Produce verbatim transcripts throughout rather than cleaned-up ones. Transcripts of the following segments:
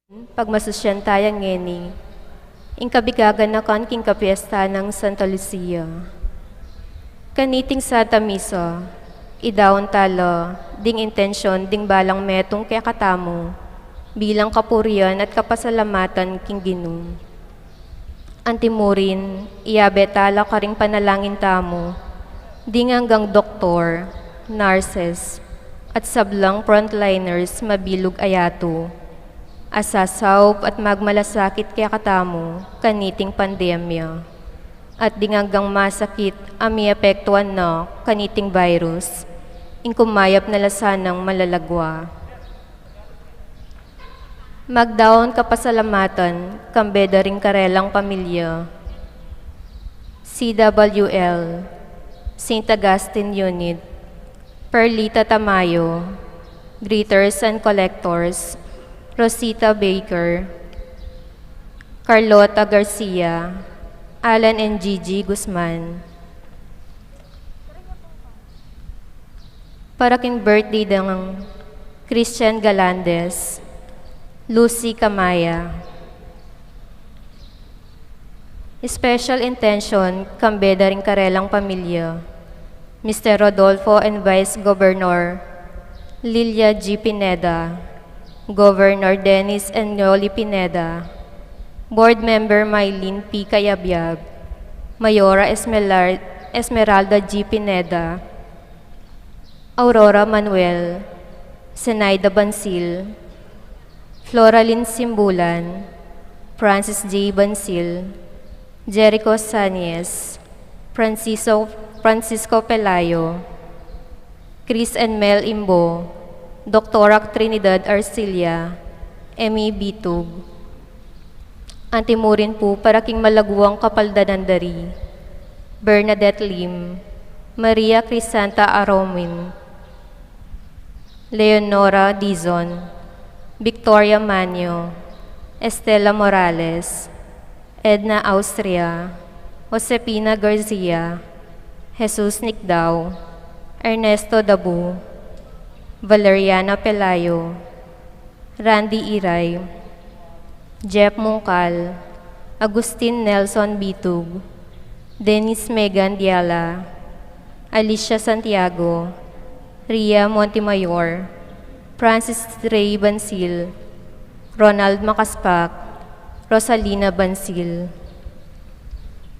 Pagmasusyan taya ngeni ing kabigaganakan king kapiesta nang Santa Lucia. Kaniting Santa Misa, idaun tala ding intensyon ding balang metung kekatamu bilang kapurian at kapasalamatan king Ginu. Antimurin, iyabe tala karing panalangin tamu ding anggang doktor, nurses, at sablang frontliners mabilug a yatu a sasaup at magmalasakit kekatamu kaniting pandemya, at ding anggang masakit a miapektuan na kaniting virus, ing kumayap na la sanang malalagwa. Magdaun kapasalamatan kambe da ring karelang pamilya. C W L, Saint Augustine Unit, Perlita Tamayo, Greeters and Collectors, Rosita Baker, Carlota Garcia, Alan and Gigi Guzman. Para king birthday dang Christian Galandes, Lucy Camaya. Special intention kambe da ring karelang pamilya, Mister Rodolfo and Vice Governor Lilia G Pineda, Governor Dennis and Yoli Pineda, Board Member Mylene P Cayabyab, Mayora Esmelar- Esmeralda G Pineda, Aurora Manuel, Zenaida Bansil, Floralyn Simbulan, Francis J Bansil, Jericho Sanies, Francisco, Francisco Pelayo, Chris and Mel Imbo, Doktora Trinidad Arcilia, Emmy Bitug. Antimurin pu para king malaguang kapaldanan da ri Bernadette Lim, Maria Crisanta Aromin, Leonora Dizon, Victoria Manio, Estela Morales, Edna Austria, Josefina Garcia, Jesus Nicdao, Ernesto Dabu, Valeriana Pelayo, Randy Iray, Jeff Mungkal, Agustin Nelson Bitug, Dennis Megan Diala, Alicia Santiago, Ria Montemayor, Francis Ray Bansil, Ronald Macaspac, Rosalina Bansil.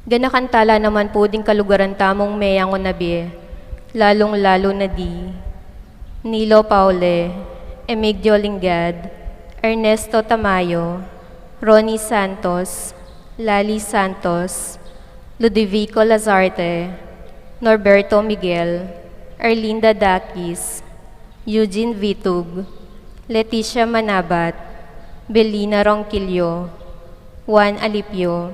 Ganakan tala naman pu ding kalugaran tamung meyangu na bie, lalung-lalu na di Nilo Paule, Emigdio Lingad, Ernesto Tamayo, Ronnie Santos, Lali Santos, Ludovico Lazarte, Norberto Miguel, Erlinda Dakis, Eugene Vitug, Leticia Manabat, Belina Ronquillo, Juan Alipio,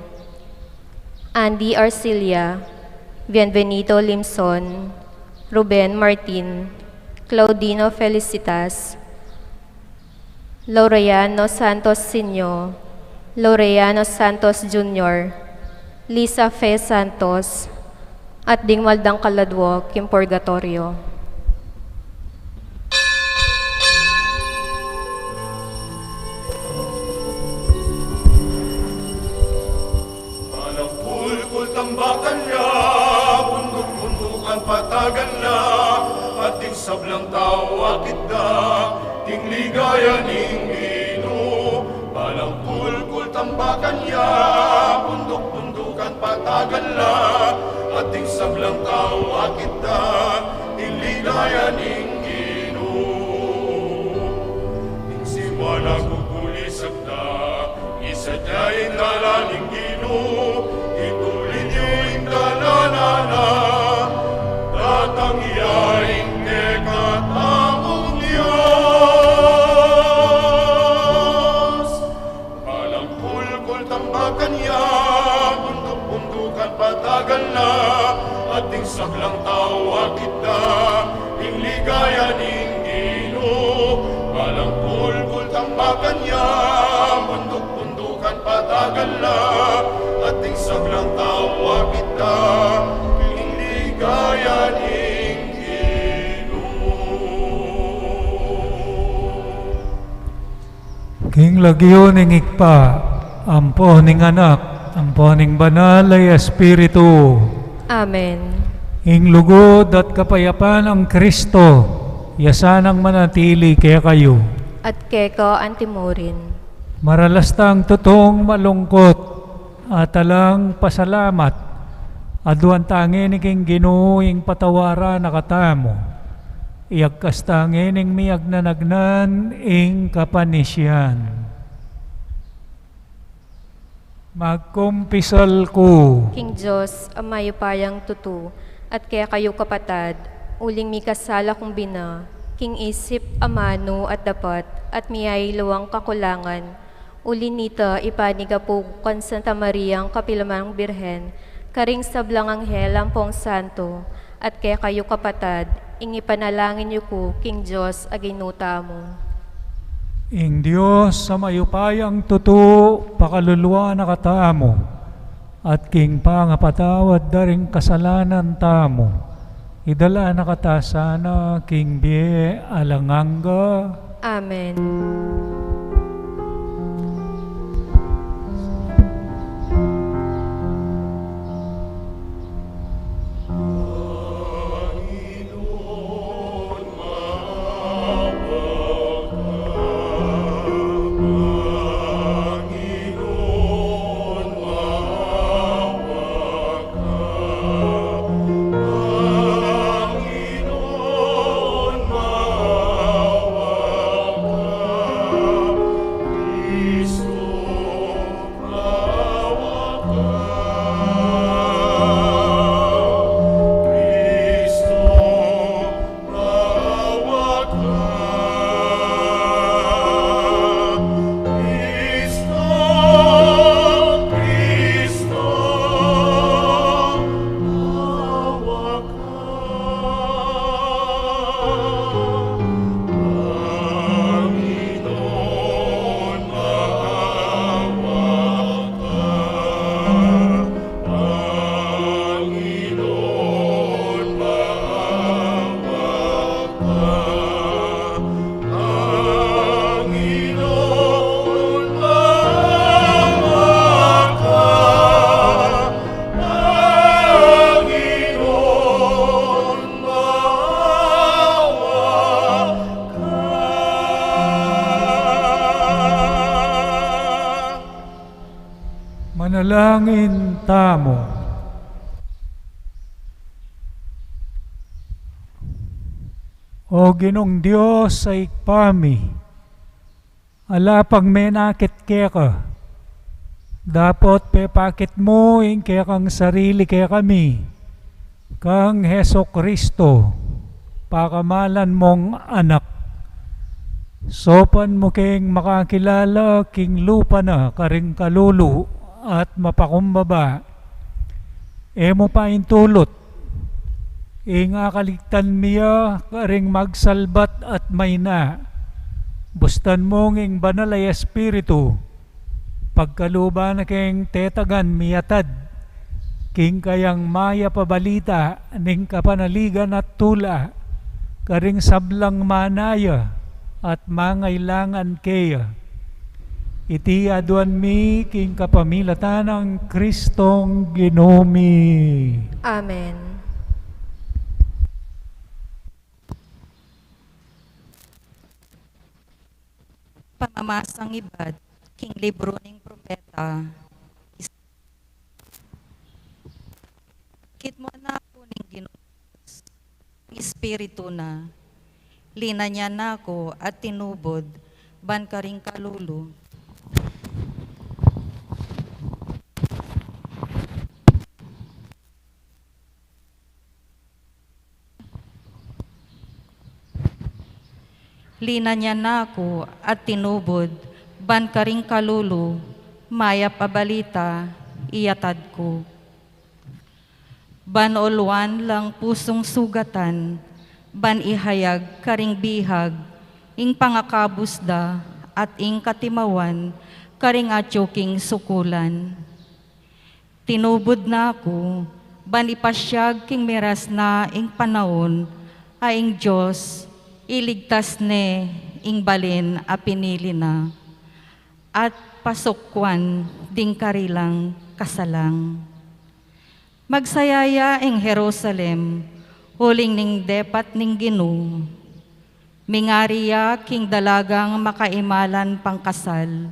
Andy Arcilia, Bienvenido Limson, Ruben Martin, Claudino Felicitas, Laureano Santos Senior, Laureano Santos Junior, Lisa Fe Santos, at ding maldang kaladwa king purgatoryo. Balang kulkul tambakan ya, bunduk-bundukan patagan la, at ding sablang tau akit da king ligaya ning Ginu. Balang kulkul tambakan ya, bunduk-bundukan patagan la, at ding sablang tau akit da king ligaya ning Ginu. Ing simana kukulisap da, isadya ing dalan ning Ginu, itulid yu ing dalan na, datang ya ing kekatamung Dios. Balang kulkul tambakan ya, bunduk-bundukan patagan la, at ding sablang tau akit da ing ligaya ning Ginu. Balang kulkul tambakan ya, bunduk-bundukan patagan la, at ding sablang tau akit da ing ligaya ning Ginu. King lagyu ning Ibpa, ampo ning Anak, ampo ning Banal a Espiritu. Amen. Ing lugud at kapayapan nang Kristo, iya sanang manatili kekayu. At keka antimurin. Maralas tang tutung malungkut, at alang pasalamat, aduan ta ngeni king Ginu ing patawaran na katamu. Iyagkas ta ngeni ning miyagnanagnan ing kapanisian. Magkumpisal ku. King Dios, a mayupayang tutu, at kekayu kapatad, uling mikasala kung bina, king isip, amanu, at dapat, at miyayaliwang kakulangan, uli nita, ipanigapu ku kang Santa Mariang kapilanmang Birhen, karing sablang anghel ampong santo, at kekayu kapatad, ing ipanalangin yu ku king Dios a Ginu tamu. Ing Dios a mayupayang tutu, pakaluluan na katamu, at king pangapatawad da ring kasalanan tamu, idala na kata sana king bie alang angga. Amen. Manalangin tamu. O Ginung Dios a Ibpa mi, ala pang menakit keka, dapot pepakit mu ing kekang sarili kekami, kang Jesucristo, pakamalan mung Anak. Saupan mu keng makakilala king lupa na karing kalulu at mapakumbaba. E mu paintulut ing akaligtan mi ya karing magsalbat at maina. Bustan mu ing Banal a Espiritu, pagkaluban na keng tetagan miyatad king kayang mayap a balita ning kapanaligan at tula karing sablang manaya at mangailangan keya. Iti aduan mi king kapamilatan nang Kristong Ginu mi. Amen. Pamamasang ibat king libru ning propeta Is-, Kitmuan na ku ning Ginu, Espiritu na, linanyan na ku at tinubud ban karing kalulu. Linanyan na ku at tinubud ban karing kalulu, mayap a balita iyatad ku. Ban uluan lang pusung sugatan, ban ihayag karing bihag ing pangakabus da at ing katimawan karing atyu king sukulan. Tinubud na ku ban ipasiag king miras na ing panaun a ing Dios iligtas ne ing balin a pinili na. at pasukwan ding karilang kasalang. Magsaya ya ing Jerusalem, uling ning depat ning Ginu. Mingari ya king dalagang makaimalan pangkasal.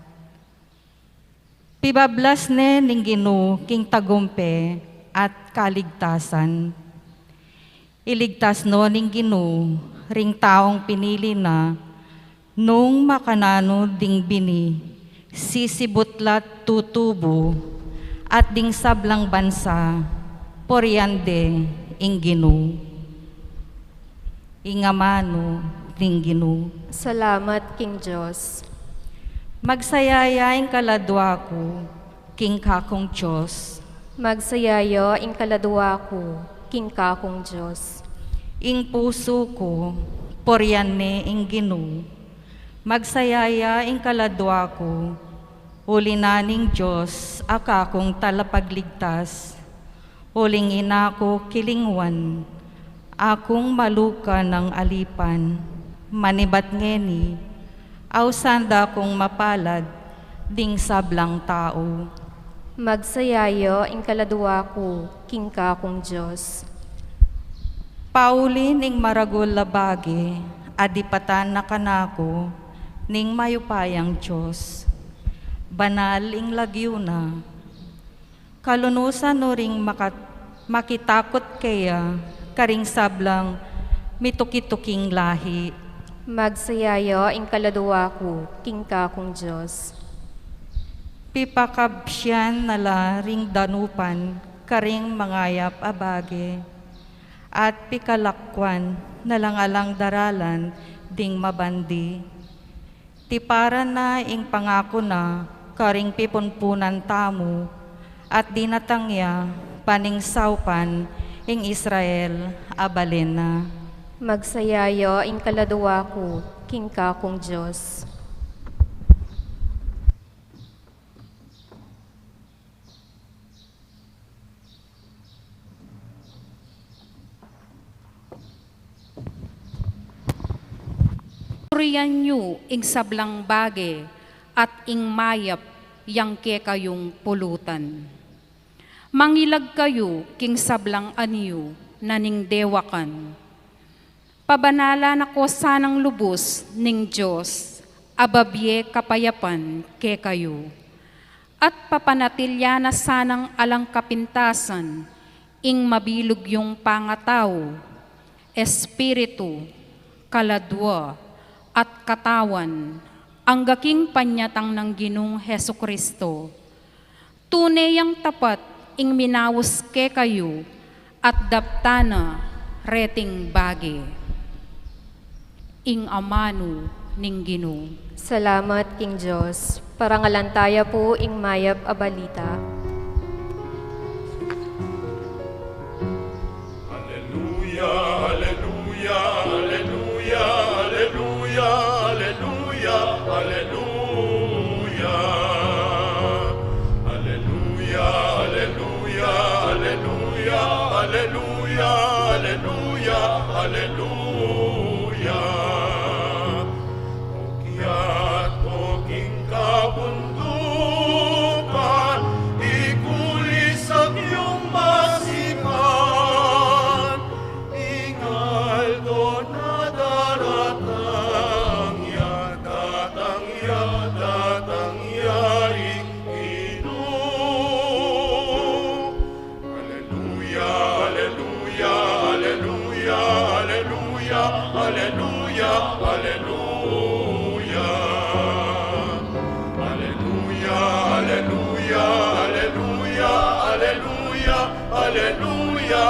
Pibablas ne ning Ginu king tagumpe at kaligtasan. Iligtas no ning Ginu ring taung pinili na, nung makananu ding bini sisibut la't tutubu, at ding sablang bansa purian de ing Ginu. Ing amanu ning Ginu. Salamat king Dios. Magsaya ya ing kaladua ku king kakung Dios. Magsaya ya ing kaladua ku king kakung Dios. Ing pusu ku purian ne ing Ginu. Magsaya ya ing kaladua ku, uli na ning Dios a kakung talapagligtas. Uling ina ku kilingwan, akung maluka nang alipan, manibat ngeni, ausan da kung mapalad ding sablang tau. Magsaya ya ing kaladua ku king kakung Dios. Pauli ning maragul a bage a dipatan na kanaku ning mayupayang Dios. Banal ing lagyu na. Kalunusan no ring makat-, makitakut keya karing sablang mituki-tuking lahi. Magsaya ya ing kaladua ku king kakung Dios. Pipakabsian na la ring danupan karing mangayap a bage, at pikalakwan na lang alang daralan ding mabandi. Tiparan na ing pangaku na karing pipunpunan tamu, at dinatang ya pa ning saupan ing Israel a balen na. Magsaya ya ing kaladua ku king kakung Dios. Purian yu ing sablang bage at ing mayap yang kekayung pulutan. Mangilag kayu king sablang anyu na ning dewakan. Pabanalan na ko sanang lubus ning Dios a babie kapayapan kekayu, at papanatilyan na sanang alang kapintasan ing mabilug yung pangatau, espiritu, kaladua, at katawan, angga king panyatang nang Ginung Jesucristo. Tune yang tapat ing minaus kekayu at daptan na reting bage. Ing amanu ning Ginu. Salamat king Dios. Parangalan taya pu ing mayap a balita. Aleluya, aleluya, aleluya, aleluya, aleluya, aleluya. Aleluya, aleluya, aleluya, aleluya, aleluya, aleluya. Ukyat ko king kabundukan, ikulisag yung masipan. Ing aldo na daratang ya, datang ya, datang ya ing Ginu. Aleluya, aleluya, aleluya, aleluya, aleluya, aleluya. Aleluya, aleluya, aleluya, aleluya, aleluya,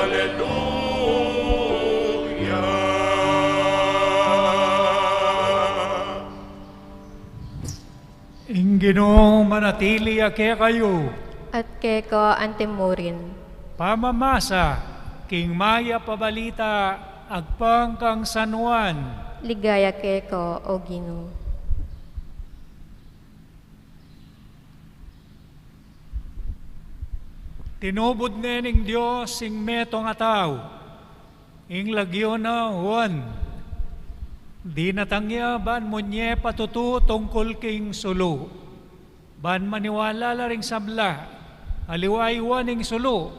aleluya. Ing Ginu manatili ya kekayu. At keka antimurin. Pamamasa king mayap a balita agpang kang San Juan. Ligaya keka, O Ginu. Tinubud ne ning Dios ing metung a tau, ing lagyu na Juan. Dinatang ya ban munye patutu tungkul king sulu, ban maniwala la ring sabla, aliwa i Juan ing sulu.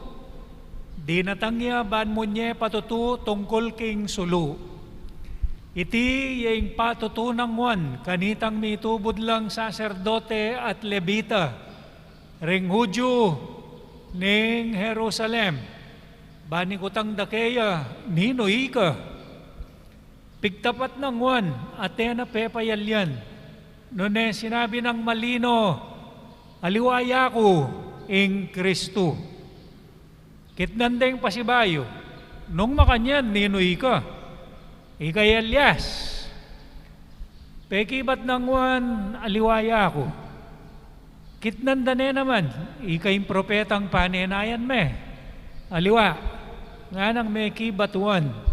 Dinatang ya ban munye patutu tungkul king sulu. Iti ya ing patutu nang Juan kanitang mitubud lang saserdote at Levita ring Judio ning Jerusalem, ban ikutang da keya, "Ninu ika?" Pigtapat nang Juan at e na pepayalyan, nune sinabi nang malino, "Aliwa ya ku ing Kristu." Kitnan deng pasibayu, "Nung makanyan, ninu ika? Ika i Elias." Pekibat nang Juan, "Aliwa ya ku." Kitnan da ne naman, "Ika ing propetang panenayan me?" "Aliwa," nganang mekibat Juan.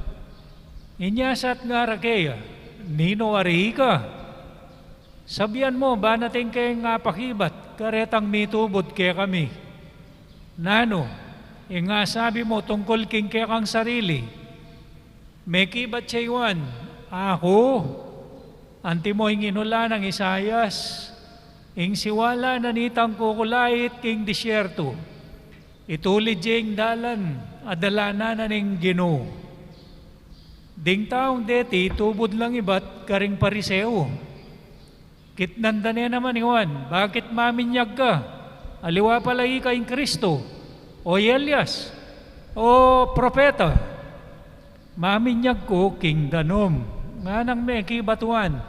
Inya sat ngara keya, "Ninu ari ika? Sabian mu, ban atin keng apakibat karetang mitubud kekami. Nanu ing asabi mu tungkul king kekang sarili?" Mekibat ya i Juan, "Aku, antimo ing inula nang Isaias, ing siwala na nitang kukulait king disyertu, 'Itulid ye ing dalan a dalanan na ning Ginu.'" Ding taung deti itubud lang ibat karing Pariseo. Kitnan da ne naman i Juan, "Bakit maminyag ka? Aliwa pala ika ing Kristu, o i Elias, o propeta?" "Maminyag ku king danum," nganang mekibat Juan,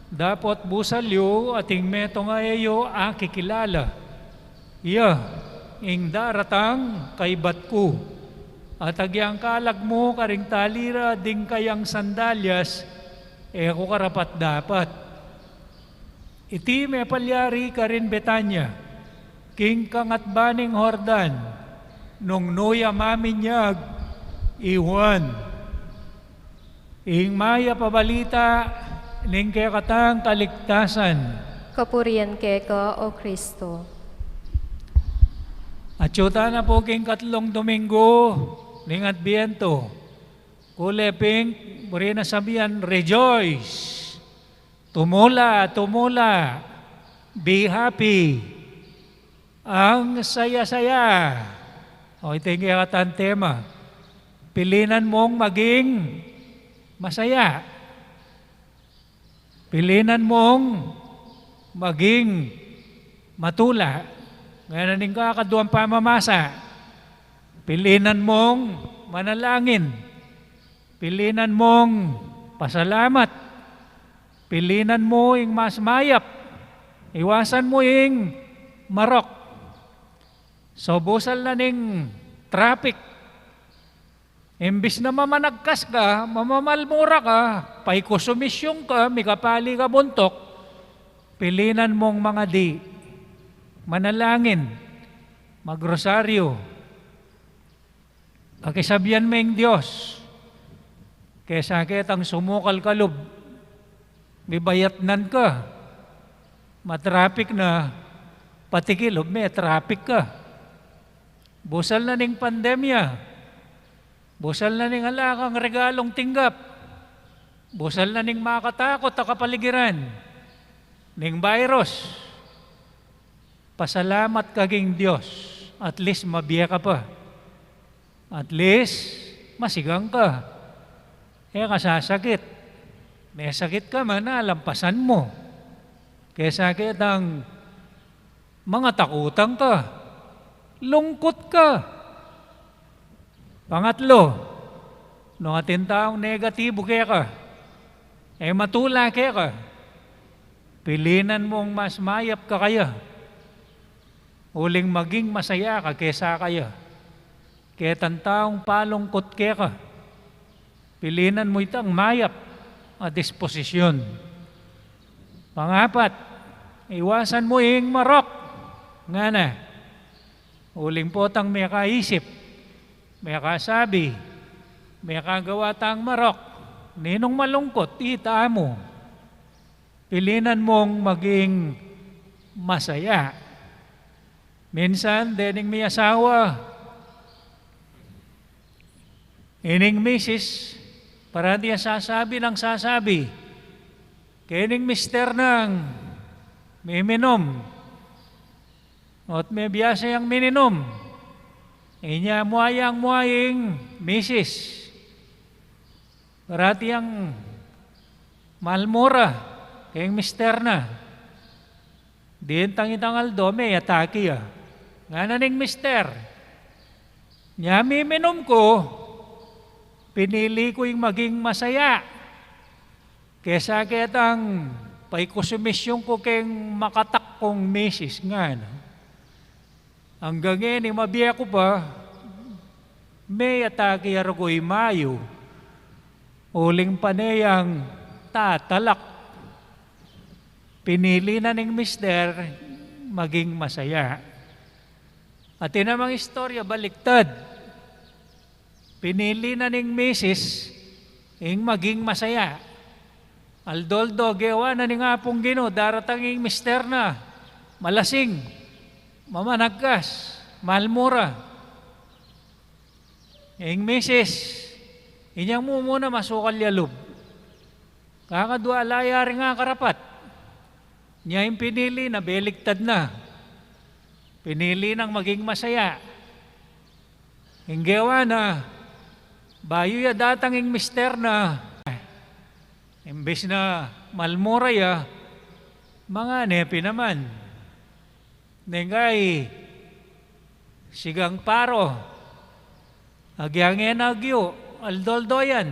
"dapot busal yu ating metung a e yu akikilala. Iya ing daratang kaibat ku, at agyang kalag mu karing tali ra ding kayang sandalyas, e ku karapat-dapat." Iti mepalyari karin Betania, king kangatban ning Jordan, nung nu ya maminyag i Juan. Ing mayap a balita ning kekatang kaligtasan. Kapurian keka, o Kristo. Atyu tana pu king katlung Dominggu ning Adbientu. Kule pin, buri na sabian, rejoice. Tumula, tumula. Be happy. Ang saya-saya. O, iti ing kekatang tema. Pilinan mung maging masaya. Pilinan mung maging matula. Ngana ning kakaduang pamamasa. Pilinan mung manalangin. Pilinan mung pasalamat. Pilinan mu ing mas mayap. Iwasan mu ing marok. So, busal na ning traffic. Imbis na mamanagkas ka, mamamalmura ka, paikusumisyung ka, mikapali ka buntuk, pilinan mung mangadi, manalangin, magrosaryu, pakisabian me ing Dios, kesa ketang sumukal kalub, mibayatnan ka, matraffic na, pati kilub me, traffic ka. Busal na ning pandemya, busal na ning ala kang regalung tinggap, busal na ning makatakut a kapaligiran, ning virus, pasalamat ka king Dios, at least mabie ka pa. At least, masigang ka. E ka sasakit. Mesakit ka man, alampasan mu. Kesa ketang mangatakutan ka, lungkut ka. Pangatlu, nung atin taung negatibu keka, e matula keka, pilinan mung mas mayap ka kaya, uling maging masaya ka kesa kaya. Ketang taung palungkut keka, pilinan mu itang mayap a disposisyun. Pangapat, iwasan mu ing marok. Ngana, uling potang mekaisip, mekasabi, mekagawa tang marok, ninung malungkut, ita mu. Pilinan mung maging masaya. Minsan, dening miyasawa, ining misis, parati a sasabi nang sasabi, Kening mister nang miminum, o't mebiasa yang mininum. Inya mua yang mua ing misis. Parati yang malmura keng mister na. Dintang itang aldo, meatake ya. Ngana ning mister, "Nya miminum ku, pinili ku ing maging masaya kesa ketang paikusumisyung ku keng makatak kung misis," ngana. "Anggang ngeni mabie ku pa, meatake ya rugu ing mayu, uling pane yang tatalak." Pinili na ning mister maging masaya. Atin namang istorya baliktad. Pinili na ning misis ing maging masaya. Aldo-aldo, gewa na ning Apung Ginu, daratang ing mister na, malasing, mamanagkas, malmura. Ing misis, inyang mumuna masukal ya lub. Kakadwa la ya ring akarapat. Nya ing pinili na, beliktad na. Pinili nang maging masaya. Ing gewa na, bayu ya datang ing mister na, imbis na malmura ya, mangane pin naman. Neng kai, sigang paro, agyang e na agyu, aldo-aldo yan.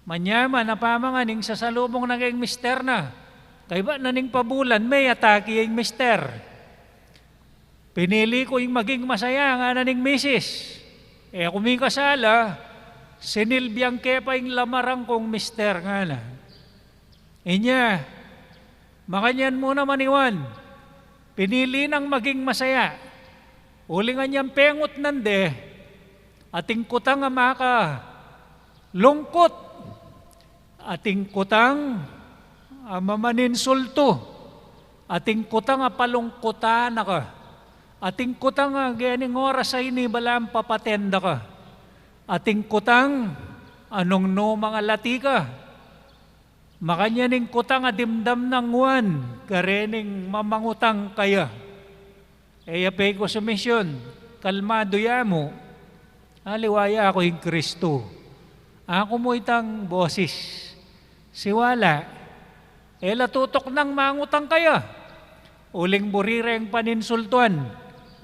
Manyaman a pamangan ing sasalubung na keng mister na. Kaybat na ning pabulan, meatake ya ing mister. "Pinili ku ing maging masaya," ngana ning misis. "E ku mikasala, sinilbian ke pa ing lamarang kung mister," ngana. Inya, makanyan mu naman iwan, pinili nang maging masaya. Uling anyang pengutnan de, atin kutang a makalungkut, atin kutang a mamaninsultu, atin kutang a palungkutan na ka, atin kutang a gening oras a ini balamu papaten da ka, atin kutang a nung nu mang alati ka. Makanyan ing kutang a dimdam nang Juan karening mamangutang kaya. E ya pekusumisyun, kalmadu ya mu. Aliwa ya ku ing Kristu. Aku mu itang bosis. Siwala. E la tutuknang mangutang kaya. Uling buri reng paninsultuan,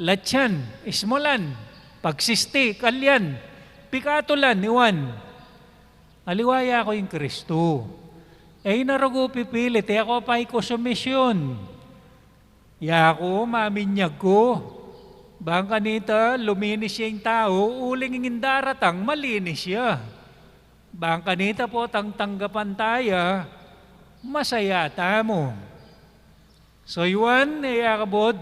latyan, ismulan, pagsisti, kalyan, pikatulan, iwan. Aliwa ya ku ing Kristu. E na rugu pipilit, e ku pekusumisyun. Yaku, maminyag ku. Bang kanita, luminis ya ing tau, uling ing daratang, malinis ya. Bang kanita potang tanggapan ta ya, masaya tamu. So i Juan, e ya kabud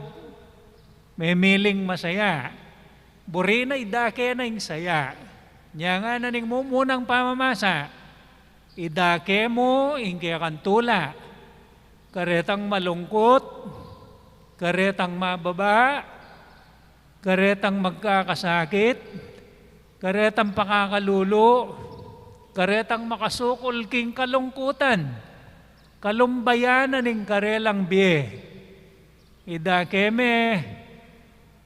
memiling masaya. Buri na idake na ing saya. Nya ngana ning mumunang pamamasa, idake mu ing kekang tula. Karetang malungkut, karetang mababa, karetang magkakasakit, karetang pakakalulu, karetang makasukul king kalungkutan, kalumbayan na ning karelang bie. Idake me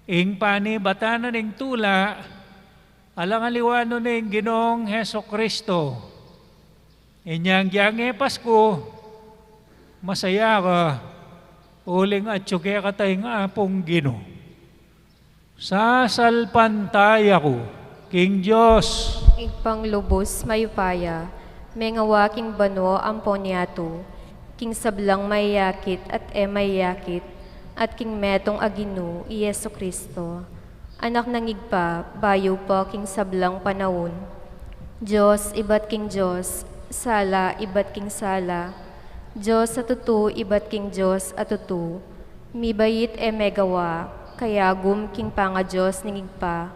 ing panibatan na ning tula, alang aliwa nu ne ing Ginung Jesucristo. Inyang gyang e Pasku, masaya ka, uling atyu kekata ing Apung Ginu. Sasalpantaya ku king Dios. Ibpang lubus mayupaya, mengawa king banua ampon yatu, king sablang mayakit at e mayakit, at king metung a Ginu, i Jesucristo, Anak nang Ibpa, bayu pa king sablang panaun. Dios ibat king Dios, sala ibat king sala, Dios a tutu ibat king Dios a tutu, mibait e megawa, kayagum king pangaDios ning Ibpa,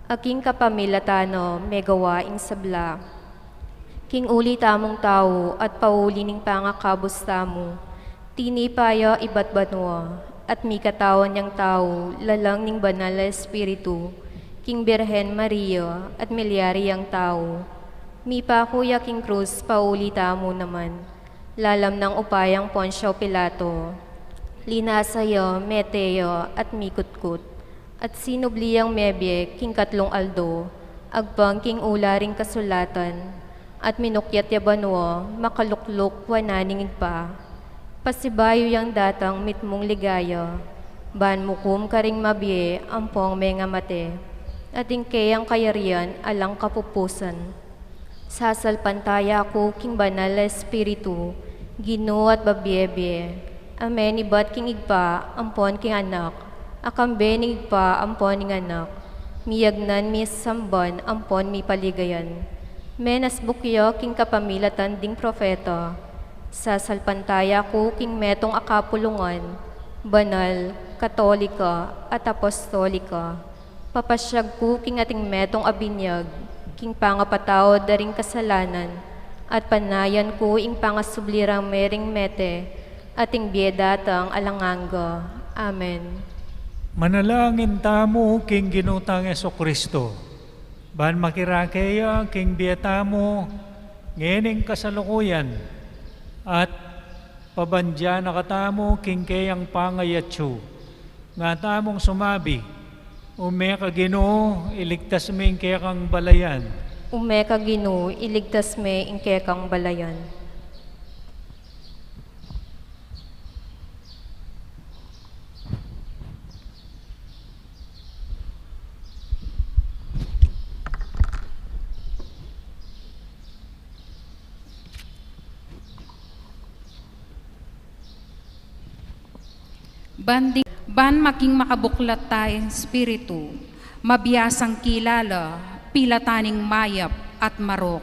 a king kapamilatan na megawa ing sabla. King uli tamung tau at pauli ning pangakabus tamu, tinipa ya ibat banua, at mikatawan yang tau lalang ning Banal a Espiritu, king Birhen Maria, at milyari yang tau. Mipaku ya king krus pauli tamu naman. Lalam nang upayang Poncio Pilato, linasa ya, mete ya, at mikutkut, at sinubli yang mebie king katlung aldo, agpang king ula ring kasulatan, at minukyat ya banua, makalukluk wanan ning Ibpa. Pasibayu yang datang mitmung ligaya, ban mukum karing mabie ampong mengamate, at ing keyang kayarian alang kapupusan. Sasalpantaya ku king Banal a Espiritu, Ginu at babie-bie, a menibat king Ibpa ampon king Anak, a kambe ning Ibpa ampon ning Anak, miyagnan misamban ampon mipaligayan. Menasbuk ya king kapamilatan ding propeta. Sasalpantaya ku king metung a kapulungan, banal, katolika, at apostolika. Papasyag ku king ating metung a binyag, king pangapatawad da ring kasalanan, at panayan ku ing pangasubli rang mering mete, at ing bie datang alang angga. Amen. Manalangin tamu king Ginu tang Jesucristo, ban makirake ya king bie tamu ngening kasalukuyan, at pabandian na katamu king keyang pangayatsu. Nga tamung sumabi, Ume ka Ginu, iligtas me ing kekang balayan. Ume ka Ginu, iligtas me ing kekang balayan. Ban di, ban maging makabuklat tayang espiritu, mabiasang kilala, pilataning mayap at marok,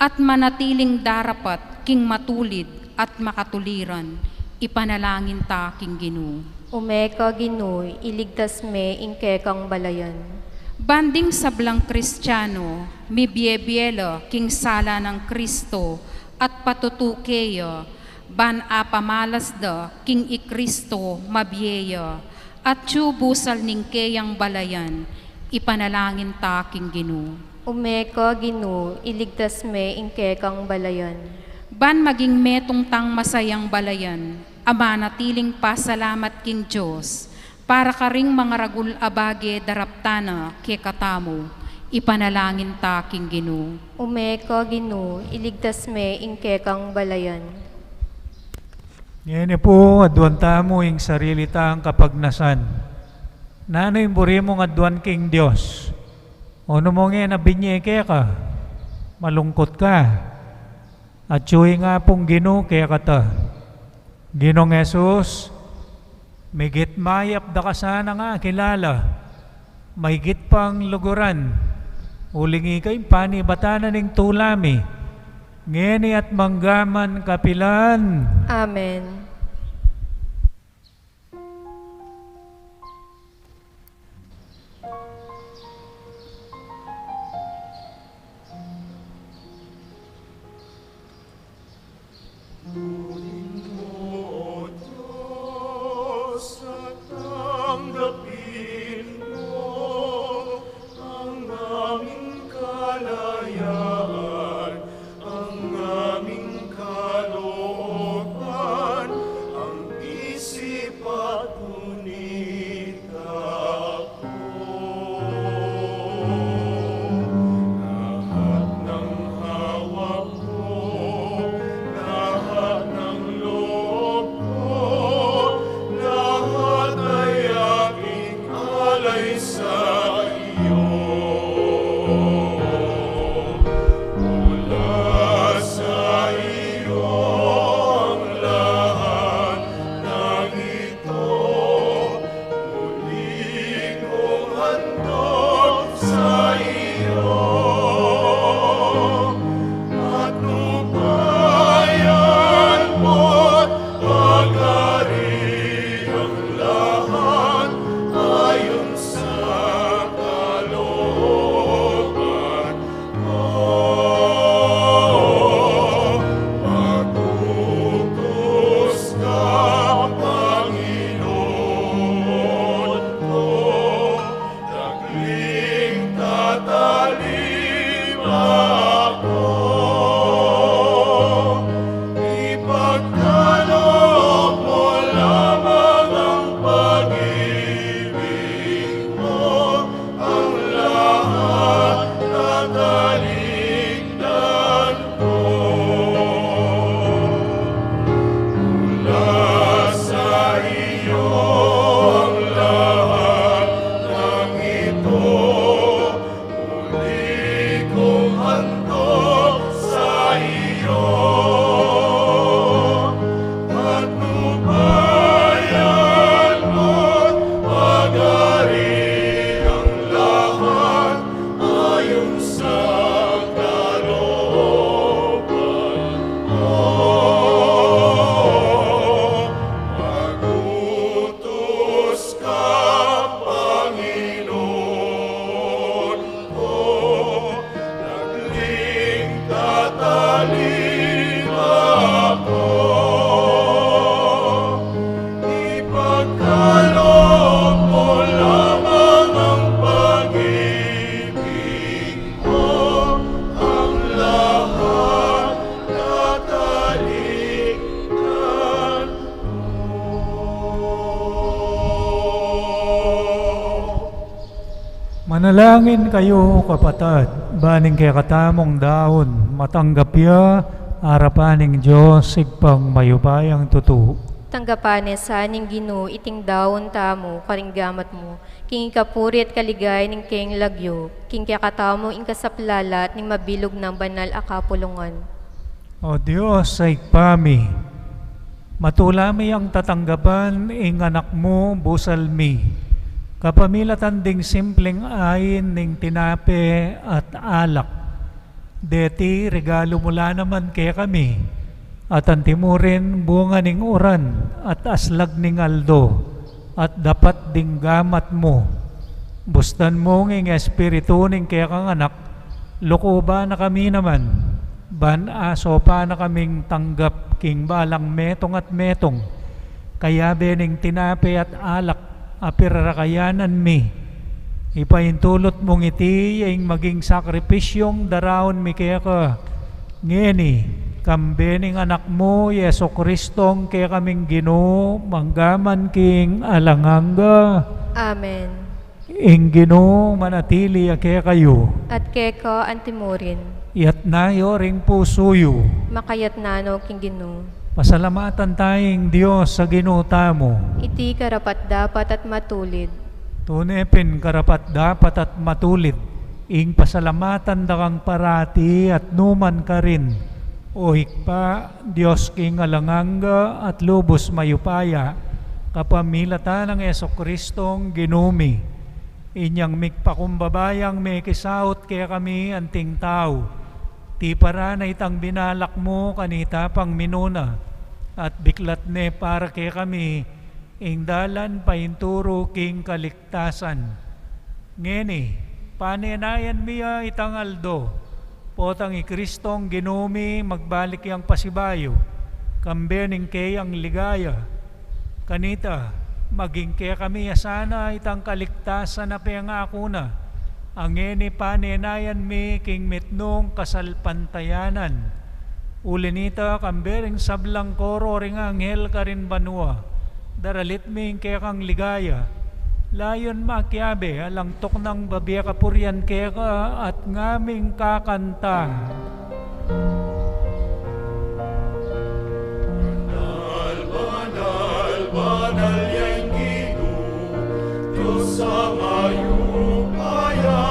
at manatiling darapat king matulid at makatuliran, ipanalangin ta king Ginu. Ume ka Ginu, iligtas me ing kekang balayan. Ban ding sablang Kristiano, mibie-bie la king sala nang Kristo at patutuke ya, ban apamalas da king i Kristo mabie ya, at tsu busal ning keyang balayan, ipanalangin ta king Ginu. Ume ka Ginu, iligtas me ing kekang balayan. Ban maging metung tang masayang balayan, a manatiling pasalamat king Dios, para karing mangaragul a bage daraptan na kekatamu, ipanalangin ta king Ginu. Ume ka Ginu, iligtas me ing kekang balayan. Ngeni pu, aduan tamu ing sarili tang kapagnasan. Nanu ing buri mung aduan king Dios? O nu mu nge na binye keka, malungkut ka. Atyu ing Apung Ginu kekata. Ginung Jesus, migit mayap da ka sanang akilala, maigit pang luguran, uling ika ing panibatan na ning tula mi, ngeni at manggaman kapilan. Amen. Manalangin kayu, kapatad, ban ing kekatamung daun matanggap ya arapan ning Dios Ibpang mayupayang tutu. Tanggapan ne sa ning Ginu iting daun tamu karing gamat mu, king ikapuri at kaligayan ning kayang lagyu, king kekatamung ing kasaplalan ning mabilug nang banal a kapulungan. O Dios a Ibpa mi, matula mi yang tatanggapan ing Anak mu busal mi, kapamilatan ding simpleng ain ning tinape at alak. Deti regalu mu la naman kekami, at anti mu rin bunga ning uran at aslag ning aldo, at dapat ding gamat mu. Bustan mu ing Espiritu ning kekang Anak, lukuban na kami naman, ban asopan na kaming tanggap king balang metung at metung, kayabe ning tinape at alak a pirarakayanan mi. Ipaintulut mung iti ya ing maging sakripisyung daraun mi keka ngeni, kambe ning Anak mu, Jesu-Kristong kekaming Ginu, mangga man king alang angga. Amen. Ing Ginu manatili ya kekayu. At keka anti mu rin. Iyatas yu ring pusu yu. Makayatas no king Ginu. Pasalamatan taya ing Dios a Ginu tamu. Iti karapat-dapat at matulid. Tune pin karapat-dapat at matulid ing pasalamatan da kang parati at nu man karin, O Ibpa, Dios king alang angga at lubus mayupaya, kapamilatan nang Jesu-Kristong Ginu mi. Inyang migpakumbaba yang mekisaut kekami anting tau, tiparan na itang binalak mu kanita pang minuna, at biklat ne para kekami ing dalan painturu king kaligtasan. Ngeni, panenayan mi ya itang aldo, potang i Kristong Ginu mi magbalik yang pasibayu, kambe ning keyang ligaya. Kanita, maging kekami ya sana itang kaligtasan a pengaku na, a ngeni panenayan mi king mitmung kasalpantayanan. Uli nita, kambe ring sablang koro ring anghel karin banua, daralit mi ing kekang ligaya. Layun makiabe alang tuknang babie kapurian keka at ngaming kakanta. Banal, banal, banal ya ing Ginu, Dios a mayupaya.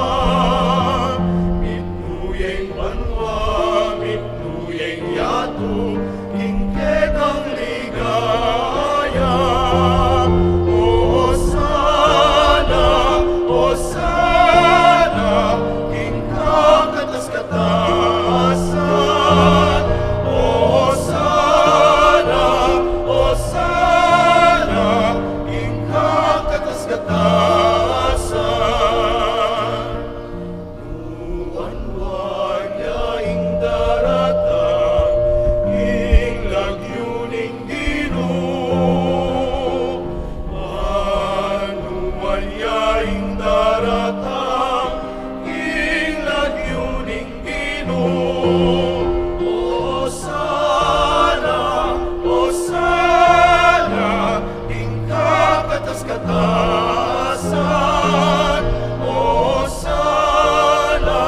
Mitmu ya ing banua, mitmu ya ing yatu, king kekang ligaya. Osana, Osana, king kakatas-katasan. Osana, Osana, king kakatas-katasan. Nuan ya ing daratang king lagyu ning Ginu. Nuan ya ing daratang king lagyu ning Ginu. Osana, Osana, king kakatas-katasan. Osana,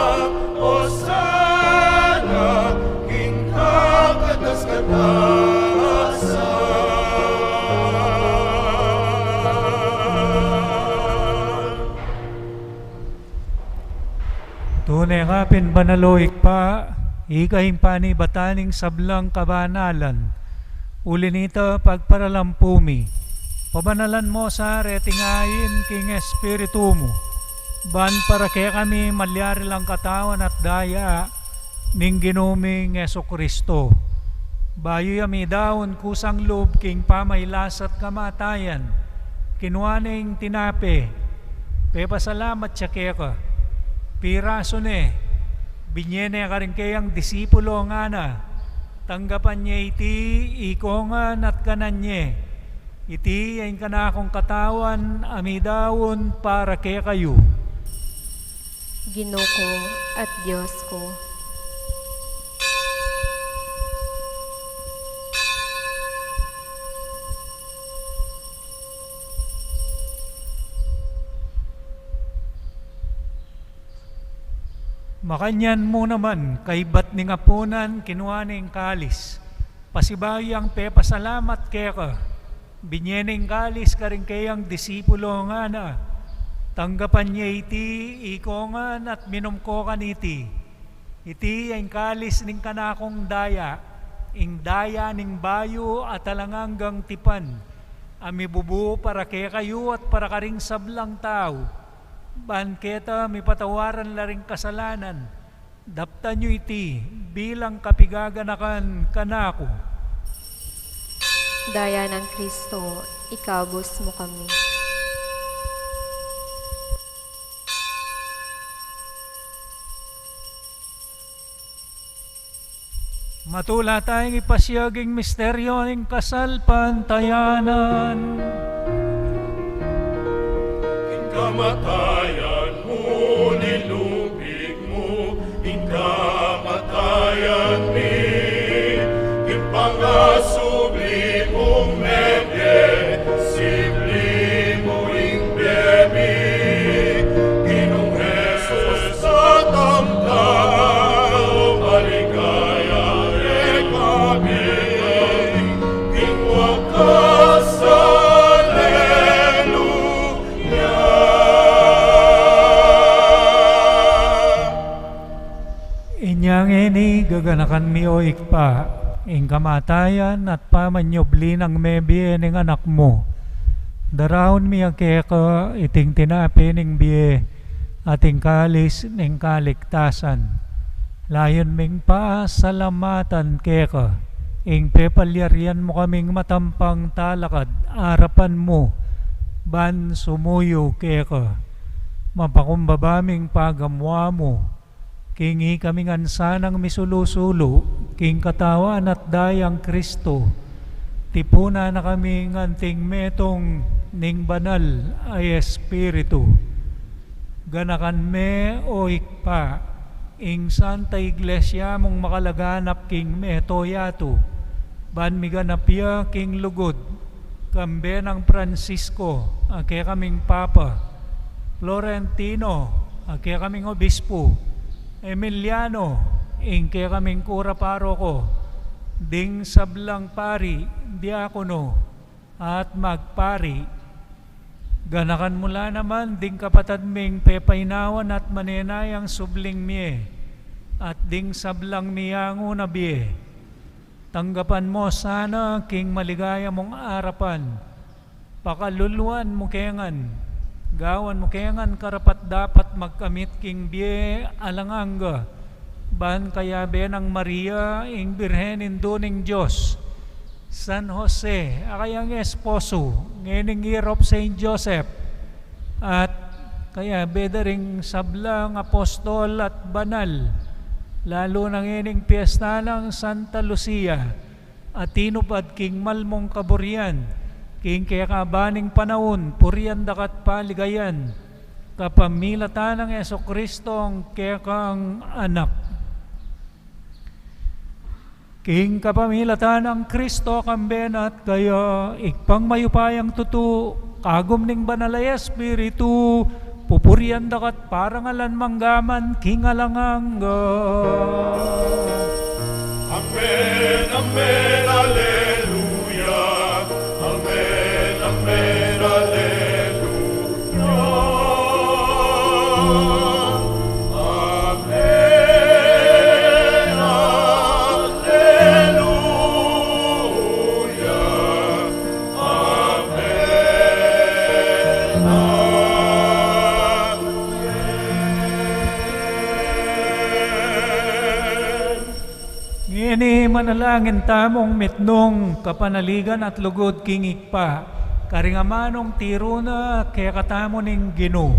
Osana, king kakatas-katasan. Tune ka pin banal, o Ibpa, ika ing panibatan ning sablang kabanalan. Uli nita, pagparalampu mi, pabanalan mo sa reting ain king Espiritu mu, ban para kekami malyari lang katawan at daya ning Ginu ming Jesu-Kristo. Bayu ya midaun kusang lub king pamailas at kamatayan, kinua ne ing tinape, pepasalamat ya keka, pirasu ne, binie ne karing keyang disipulo, ngana: Tanggapan ye iti ikongan at kanan ye. Iti ya ing kanakung katawan a midaun para kekayu. Ginu ku at Dios ku. Makanyan mu naman, kaybat ning apunan, kinua ne ing kalis. Pasibayu yang pepasalamat keka, binye ne ing kalis karing keyang disipulo, ngana: Tanggapan ye iti, iko ngan, at minum ko kaniti. Iti ya ing kalis ning kanakung daya, ing daya ning bayu at alang anggang tipan, a mibubu para kekayu at para karing sablang tau, ban keta mipatawaran la ring kasalanan. Daptan yu iti bilang kapigaganakan kanaku. Daya nang Kristo, ikabus mu kami. Matula tayang ipasyag ing misteryo ning kasalpantayanan. Ing kamatayan mu, nilupig mu, ing kamatayan mi, ing pangasubli mung mebie, sibli mu ing bie mi, Ginung Jesus, tatam ka, maligaya kami, king wakas, Alleluia. Inya ngeni gaganakan mi, o Ibpa, ing kamatayan at pamanyubli nang mebie ning Anak mu. Daraun mi ya keka iting tinape ning bie at ing kalis ning kaligtasan. Layun ming pasalamatan keka ing pepalyarian mu kaming matampang talakad arapan mu ban sumuyu keka. Mapakumbaba ming pagamuan mu king ikami ngan sanang misulu-sulu king katawan at dayang Kristo, tipunan na kami ngan anting metung ning Banal a Espiritu. Ganakan me, o Ibpa, ing Santa Iglesia mung makalaganap king mabilug a yatu, ban miganap ya king lugud, kambe nang Francisco a kekaming Papa, Florentino a kekaming Obispo, Emiliano ing kekaming Kura Paroko, ding sablang pari, diakono, at magpari. Ganakan mu la naman ding kapatad ming pepainawan at manenayang subling mie, at ding sablang miyangu na bie. Tanggapan mu sana king maligaya mung arapan. Pakaluluan mu ke ngan, gawan mu ke ngan karapat-dapat magkamit king bie alang angga, ban kayabe nang Maria, ing Birhen Indu ning Dios, San Jose a kayang esposo, ngening Year of Saint Joseph, at kayabe da ring sablang apostol at banal, lalu na ngening piesta nang Santa Lucia, a tinupad king malmung kaburian, king kekaban ning panaun, purian daka at paligayan, kapamilatan nang Jesucristo a kekang Anak. King kapamilatan nang Kristo, kambe na at kaya, Ibpang mayupayang tutu, kagum ning Banal a Espiritu, pupurian daka at parangalan mangga man king alang angga. Amen, amen, alleluia. Amen, amen, alleluia. Amen, alleluia. Amen, amen. Ngeni manalangin tamung mitmung kapanaligan at lugud king Ibpa, karing amanung tiru na kekatamu ning Ginu.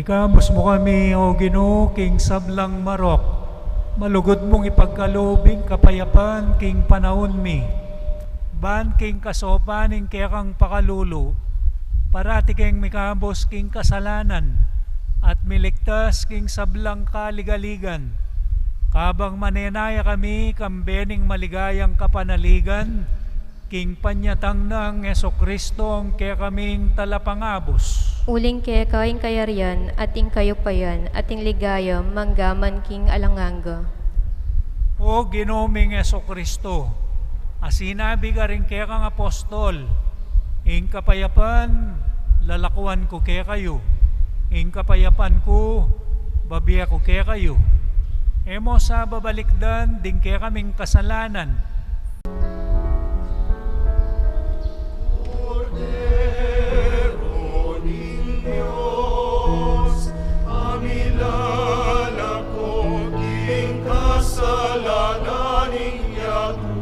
Ikabus mu kami, O Ginu, king sablang marok. Malugud mung ipagkalub ing kapayapan king panaun mi. Ban king kasaupan ning kekang pakalulu, parati keng mikabus king kasalanan at miligtas king sablang kaligaligan. Kabang manenaya kami kambe ning maligayang kapanaligan, king panyatang nang Jesucristo, ing kekaming talapangabus. Uling keka ing kayarian, at ing kayupayan, at ing ligaya, mangga man king alang angga. O Ginu ming Jesucristo, a sinabi karing kekang apostol, ing kapayapan lalakuan ku kekayu, ing kapayapan ku babie ku kekayu. E mu sa babalikdan ding kekaming kasalanan. Kordero ning Dios, a milalako king kasalanan ning yatu.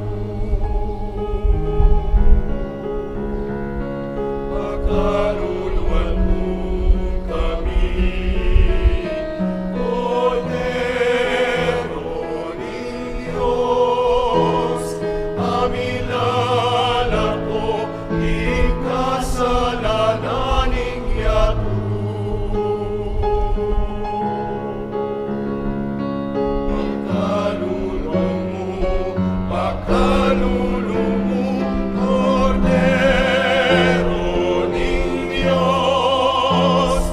Pakaluluan mu kami, Kordero ning Dios, a milalako king kasalanan ning yatu. Pakalulu mu, pakalulu mu, Kordero ning Dios,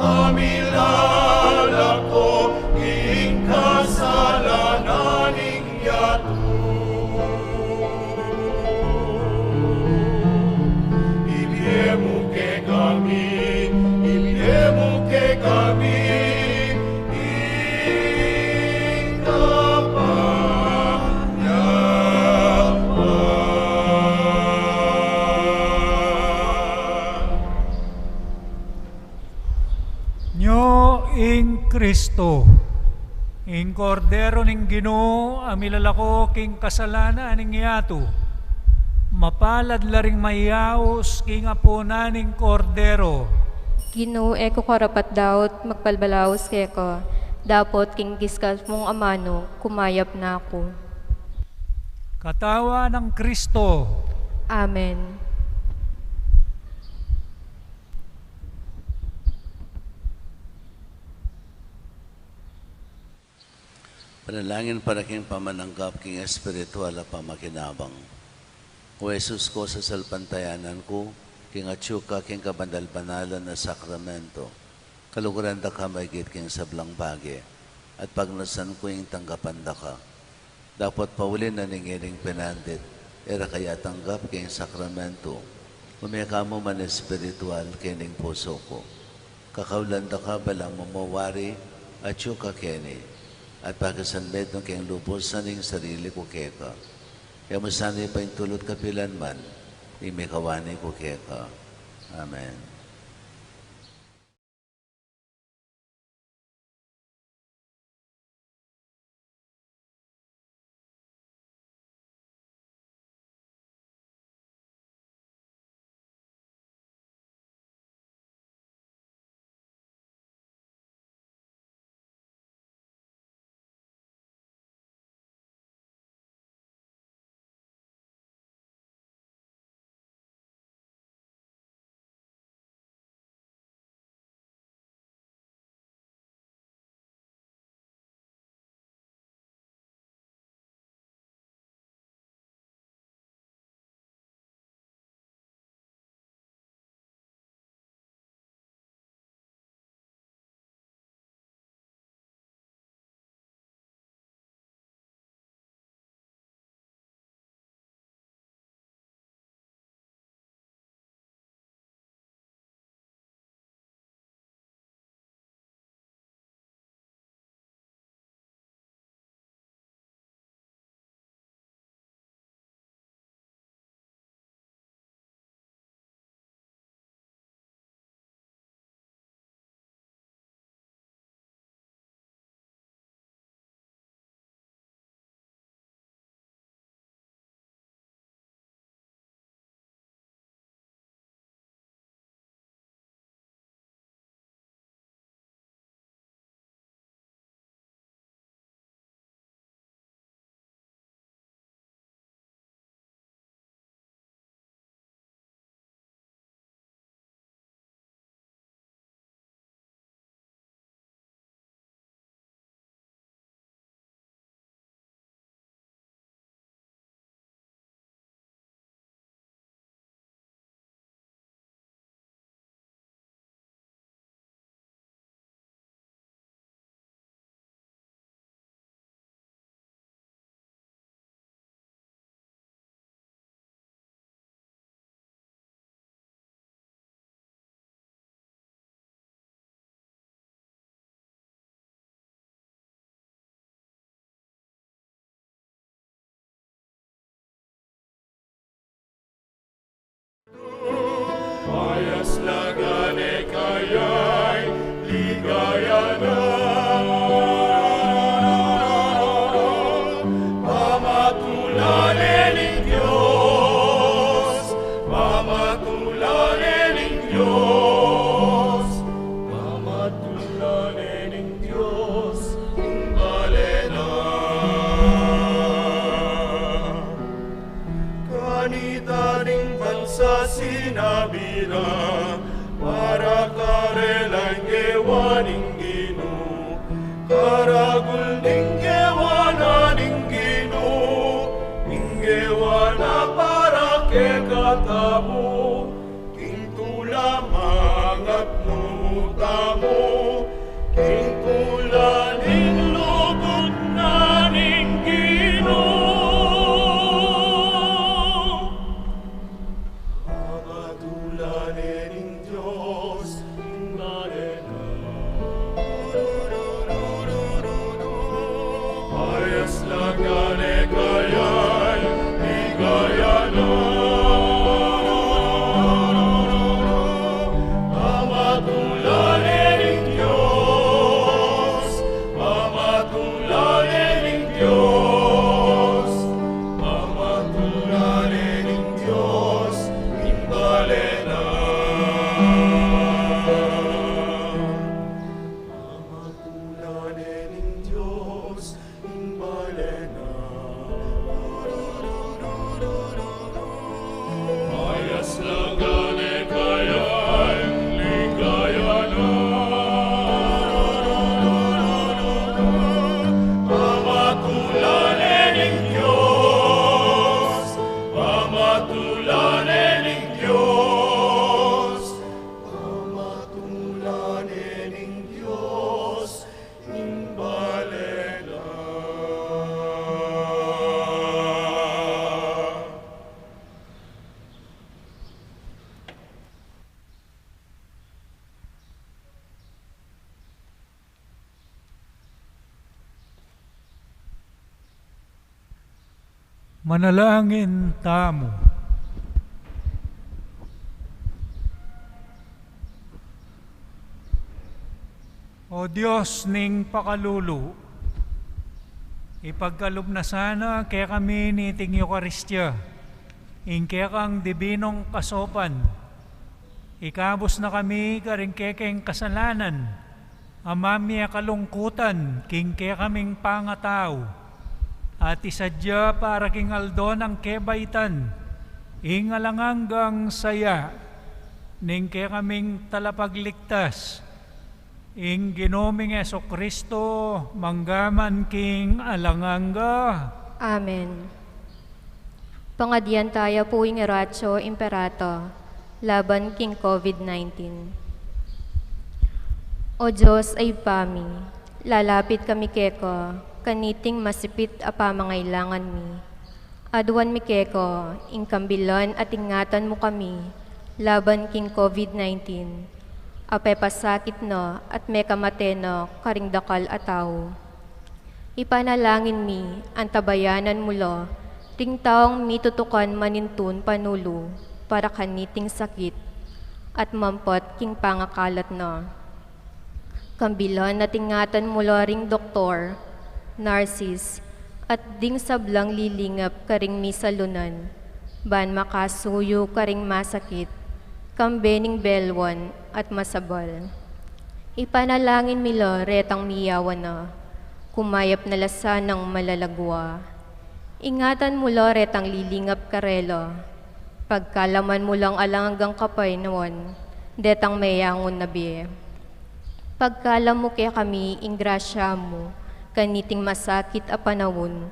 a milalako king kasalanan ning yatu. Ibie mu kekami, ibie mu kekami ing kapayapan. Nyo ing Kristo, ing Kordero ning Ginu, a milalako king kasalanan ning yatu. Mapalad la ring mayaus king apunan ning Kordero. Ginu, e ku karapat-dapat magpabalaus keka, dapot king giskas mung amanu, kumayap na ku. Katawan nang Kristo. Amen. Panalangin para king pamananggap king espiritual a pamakinabang. O Jesus ku, sasalpantayanan ku king atyu ka king kabanal-banalan a sakramento, kaluguran da ka maigit king sablang bage, at pagnasan ku ing tanggapan da ka. Dapot pauli na ning ining pinandit, e ra ka atanggap king sakramento, ume ka mu man espiritual king pusu ku. Kakaulan da ka balamu mu wari atyu ka keni, at pakisanmetung keng lubus ing sarili ku keka. E mu sana paintulut kapilan man ing mikawani ku keka. Amen. Nita ning bansa sinabi na, para karela ing gewa ning Ginu. Karagul ning gewa na ning Ginu, ing gewa na para kekatamu. King tula mangatmu tamu, king tula ning lugud na ning Ginu. Amatula ne ning Dios, ing bale na. Ayas la gane kaya, ligaya na. Amatula ne ning Dios, amatula ne ning Dios, amatula ne ning Dios, ing bale na. Amatula ne ning Dios, ing bale na. Ayas la gane kaya, ligaya na. Amatula ne ning Dios, amatula ne ning Dios, amatula ne ning Dios, ing bale na. Manalangin tamu. O Dios ning pakalulu, ipagkalub na sana kekami niting Eukaristia ing kekang dibinong kasopan. Ikabus na kami karing kekeng kasalanan a mamie kalungkutan king kekaming pangatau, at isadya para king aldo nang kebaitan ing alang anggang saya ning kekaming Talapagligtas, ing Ginu ming Jesucristo, mangga man king alang angga. Amen. Pangadian taya pu ing Oratio Imperata laban king COVID nineteen. O Dios a Ibpa mi, lalapit kami keka kaniting masipit a pamangailangan mi. Aduan mi keka ing kambilan at ingatan mu kami laban king COVID nineteen a pepasakit na at mekamate na karing dakal a tau. Ipanalangin mi, antabayanan mu la ring taung mitutukan manintun panulu para kaniting sakit at mampot king pangakalat na. Kambilan at ingatan mu la ring doktor, nurses, at ding sablang lilingap karing misalunan, ban makasuyu karing masakit, kambe ning belwan at masabal. Ipanalangin mi la retang miyawan na, kumayap na la sanang malalagwa. Ingatan mu la retang lilingap karela, pagkalaman mu lang alang anggang kapaynawan detang meyangun na bie. Pagkalam mu kekami ing grasya mu kaniting masakit a panaun,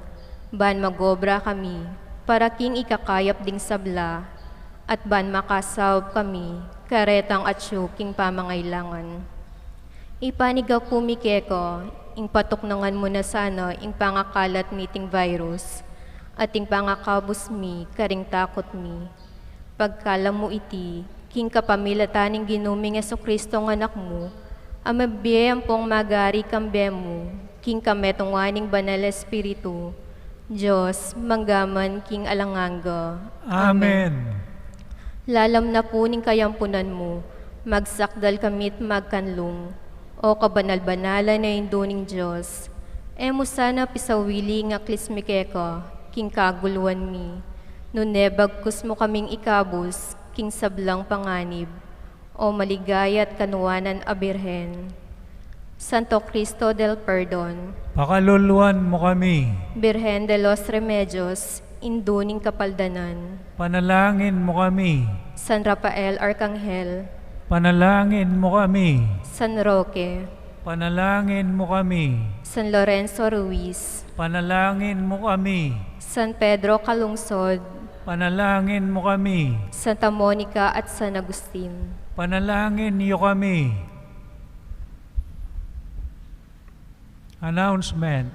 ban magobra kami para king ikakayap ding sabla, at ban makasaup kami karetang atyu king pamangailangan. Ipanyawad mi keka ing patuknangan mu na sana ing pangakalat niting virus, at ing pangakabus mi karing takut mi. Pagkalam mu iti king kapamilatan ning Ginu ming Jesucristo a Anak mu, a mabie ampong magari kambe mu king kametungan ning Banal a Espiritu, Dios, mangga man king alang angga. Amen. Amen. Lalam na pu ning kayampunan mu, magsakdal kami't magkanlung, O kabanal-banalan a Indu ning Dios. E mu sana pisawili ing aklis mi keka king kaguluan mi, nune bagkus mu kaming ikabus king sablang panganib, O maligaya at kanuanan a Birhen. Santo Cristo del Perdon, pakaluluan mu kami. Birhen de los Remedios, Indu ning Kapaldanan, Panalangin mo kami. San Rafael Arkanghel. Panalangin mo kami. San Roque. Panalangin mo kami. San Lorenzo Ruiz. Panalangin mo kami. San Pedro Calungsod. Panalangin mo kami. Santa Monica at San Agustin. Panalangin niyo kami. Announcement.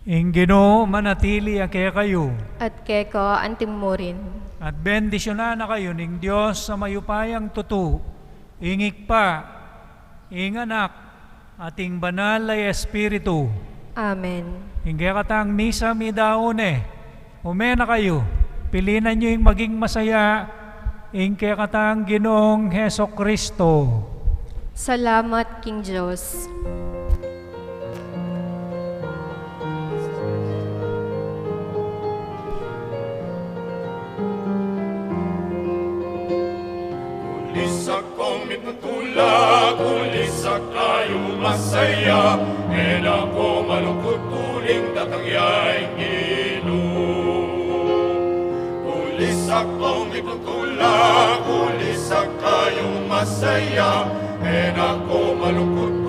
Ing Ginu manatili ya kekayu. At keka antimurin. At bendisyunan na kayu ning Dios a mayupayang tutu, ing Ibpa, ing Anak, at ing Banal a Espiritu. Amen. Ing kekatang misa midaun ne. Ume na kayu, pilinan yu ing maging masaya, ing kekatang Ginung Jesucristo. Salamat king Dios. Kulisak kong mitutula, kulisak kayung masaya, e na ko malungkut uling datang ya ing Ginu. Kulisak kong mitutula, kulisak kayung masaya, e na ko malungkut